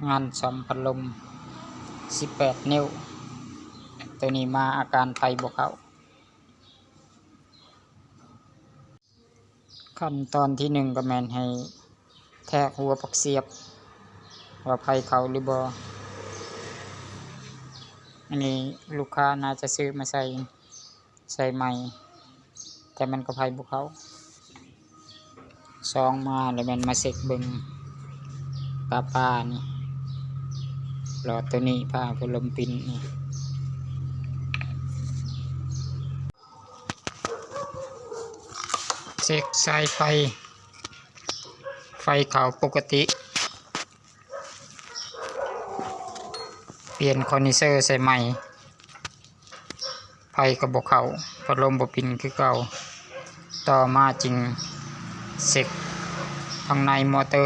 ງານສ້ອມພັດລົມສິບແປດນິ້ວ ໂຕນີ້ມາອາການໄຟບໍ່ເຂົ້າ. ຂັ້ນຕອນທີໜຶ່ງກໍແມ່ນໃຫ້ແທກຫົວປັກສຽບວ່າໄຟເຂົ້າຫຼືບໍ່. ອັນນີ້ລູກຄ້າໜ້າຈະຊື້ມາໃສ່ ໃສ່ໃໝ່ ແຕ່ມັນກໍໄຟບໍ່ເຂົ້າ. ສອງມາແລ້ວແມ່ນມາເຊັກເບິ່ງກາປານີ້ ຫຼອດໂຕນີ້ ຝາພັດລົມປິ່ນນີ້ ເຊັກສາຍໄຟ ໄຟເຂົ້າປົກກະຕິ ປ່ຽນຄອນເດນເຊີໃສ່ໃໝ່ ໄຟກໍບໍ່ເຂົ້າ ພັດລົມບໍ່ປິ່ນຄືເກົ່າ. ຕໍ່ມາຈຶ່ງເຊັກທາງໃນມໍເຕີ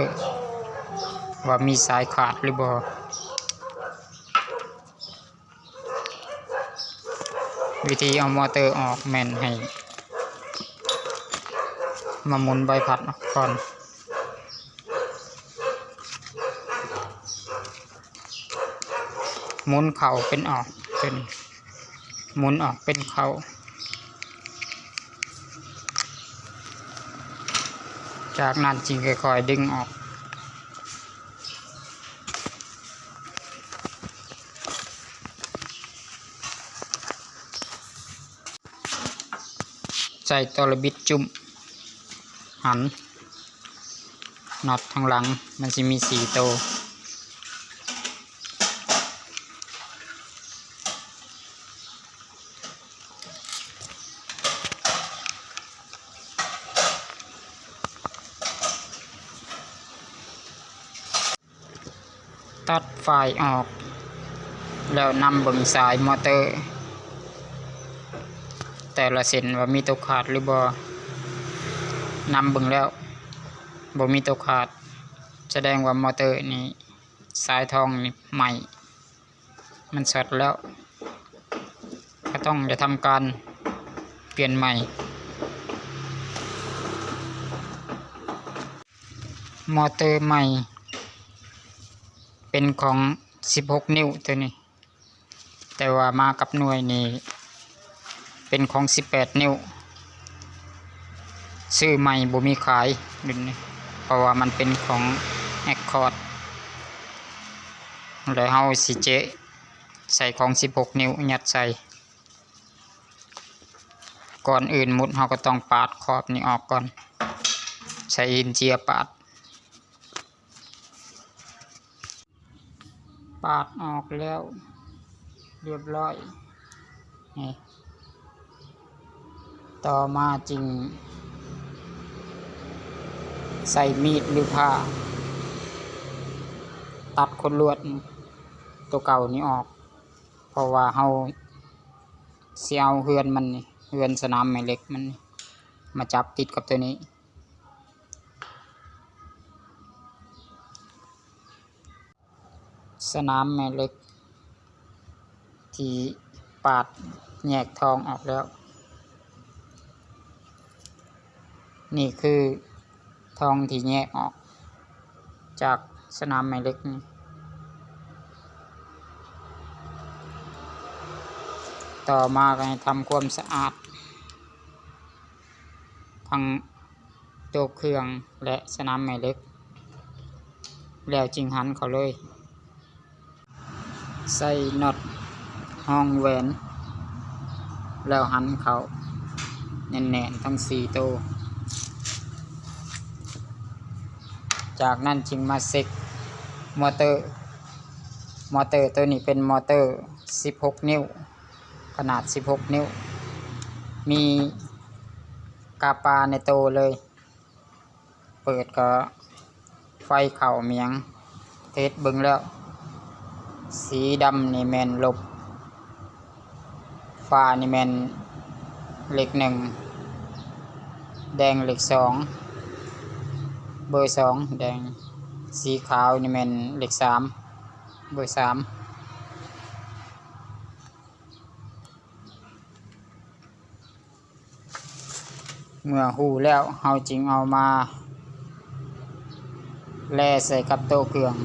ວ່າມີສາຍຂາດຫຼືບໍ່. ວິທີເອົາມໍເຕີອອກແມ່ນໃຫ້ມາໝູນໃບພັດອອກກ່ອນ. ໝູນເຂົ້າເປັນອອກ ເປັນ ໝູນອອກເປັນເຂົ້າ. ຈາກນັ້ນຈຶ່ງຄ່ອຍໆດຶງອອກ. ໃຊ້ຕົວລະບິດຈຸ້ມຫັນ ນັອດທາງຫຼັງມັນຊິມີສີ່ໂຕ. ຕັດຝ້າຍອອກ ແລ້ວນຳເບິ່ງສາຍມໍເຕີ ແຕ່ລະເສັ້ນວ່າມີຕົກຂາດຫຼືບໍ່. ນຳເບິ່ງແລ້ວບໍ່ມີຕົກຂາດ ສະແດງວ່າມໍເຕີນີ້ ສາຍທອງນີ້ໄໝ້ ມັນຊັອດແລ້ວ ກໍຕ້ອງໄດ້ທຳການປ່ຽນໃໝ່. ມໍເຕີໃໝ່ເປັນຂອງສິບຫົກນິ້ວໂຕນີ້ ແຕ່ວ່າມາກັບໜ່ວຍນີ້ເປັນຂອງສິບແປດນິ້ວ. ຊື້ໃໝ່ບໍ່ມີຂາຍເປັນນີ້ ເພາະວ່າມັນເປັນຂອງແອັກຄອດ ແລ້ວເຮົາຊິເຈາະໃສ່ຂອງສິບຫົກນິ້ວ ຍັດໃສ່. ກ່ອນອື່ນໝົດເຮົາກໍຕ້ອງປາດຂອບນີ້ອອກກ່ອນ ໃຊ້ຫີນເຈຍປາດ. ປາດອອກແລ້ວຮຽບຮ້ອຍນີ້ ຕໍ່ມາຈຶ່ງໃຊ້ມີດຫຼືຜ້າຕັດຂົນລວດໂຕເກົ່ານີ້ອອກ ເພາະວ່າເຮົາຊິເອົາເຮືອນມັນນີ້ ເຮືອນສະໜາມແມ່ເຫຼັກມັນນີ້ ມາຈັບຕິດກັບໂຕນີ້. ສະໜາມແມ່ເຫຼັກທີ່ປາດແຍກທອງອອກແລ້ວ ນີ້ຄືທອງທີ່ແຍກອອກຈາກສະໜາມແມ່ເຫຼັກນີ້. ຕໍ່ມາກໍໃຫ້ທຳຄວາມສະອາດທັງໂຕເຄື່ອງ ແລະ ສະໜາມແມ່ເຫຼັກ ແລ້ວຈຶ່ງຫັນເຂົ້າເລີຍ. ໃສ່ນັອດຮ່ອງແຫວນ ແລ້ວຫັນເຂົ້າແໜ້ນໆທັງສີ່ໂຕ. ຈາກນັ້ນຈຶ່ງມາເຊັກມໍເຕີ. ມໍເຕີໂຕນີ້ເປັນມໍເຕີສິບຫົກນິ້ວ ຂະໜາດສິບຫົກນິ້ວ ມີກາປາໃນໂຕເລີຍ. ເປີດກໍໄຟເຂົ້າມຽງ ເທສເບິ່ງແລ້ວ ສີດຳນີ້ແມ່ນລົບ ຟ້ານີ້ແມ່ນເລກໜຶ່ງ ແດງເລກສອງ ເບີສອງແດງ ສີຂາວນີ້ແມ່ນເລກສາມ ເບີສາມ. ເມື່ອຮູ້ແລ້ວ ເຮົາຈຶ່ງເອົາມາແລ່ໃສ່ກັບໂຕເຄື່ອງ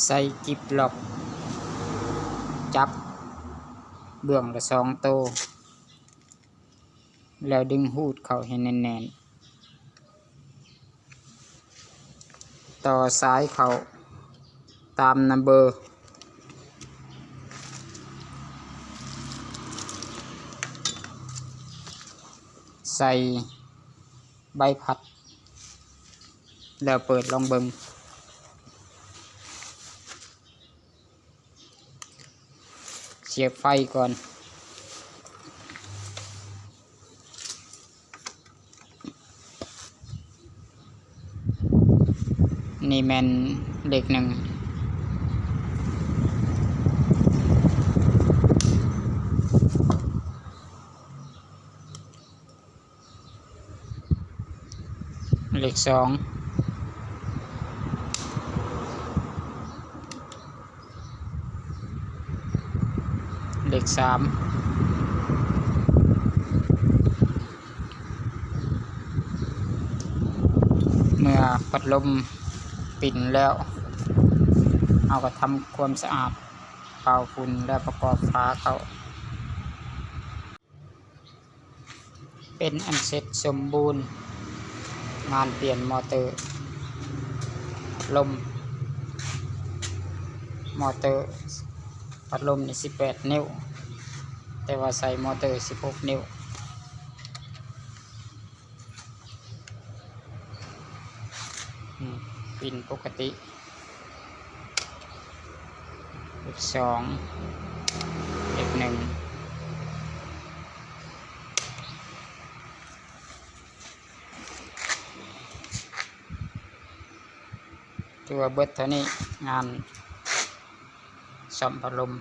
ໃສ່ກິບລັອກ ຈັບເບື້ອງລະສອງໂຕ ແລ້ວດຶງຮູດເຂົ້າໃຫ້ແໜ້ນໆ. ຕໍ່ສາຍເຂົ້າຕາມນຳເບີ ໃສ່ໃບພັດ ແລ້ວເປີດລອງເບິ່ງ. ສຽບໄຟກ່ອນ. ນີ້ແມ່ນເລກໜຶ່ງ. ເລກສອງ. ເລກສາມ. ເມື່ອພັດລົມປິ່ນແລ້ວ ເຮົາກໍທຳຄວາມສະອາດ ເປົ່າຝຸ່ນ ແລະ ປະກອບຝາເຂົ້າ. ເປັນອັນເສັດສົມບູນງານປ່ຽນມໍເຕີພັດລົມ. ມໍເຕີພັດລົມນີ້ສິບແປດນິ້ວ, ແຕ່ວ່າໃສ່ມໍເຕີສິບຫົກນິ້ວ. ອືມ ປິ່ນປົກກະຕິ. ເລກສອງ ເລກໜຶ່ງ. ຖືວ່າເບິດເທົ່ານີ້ ງານສ້ອມພັດລົມ.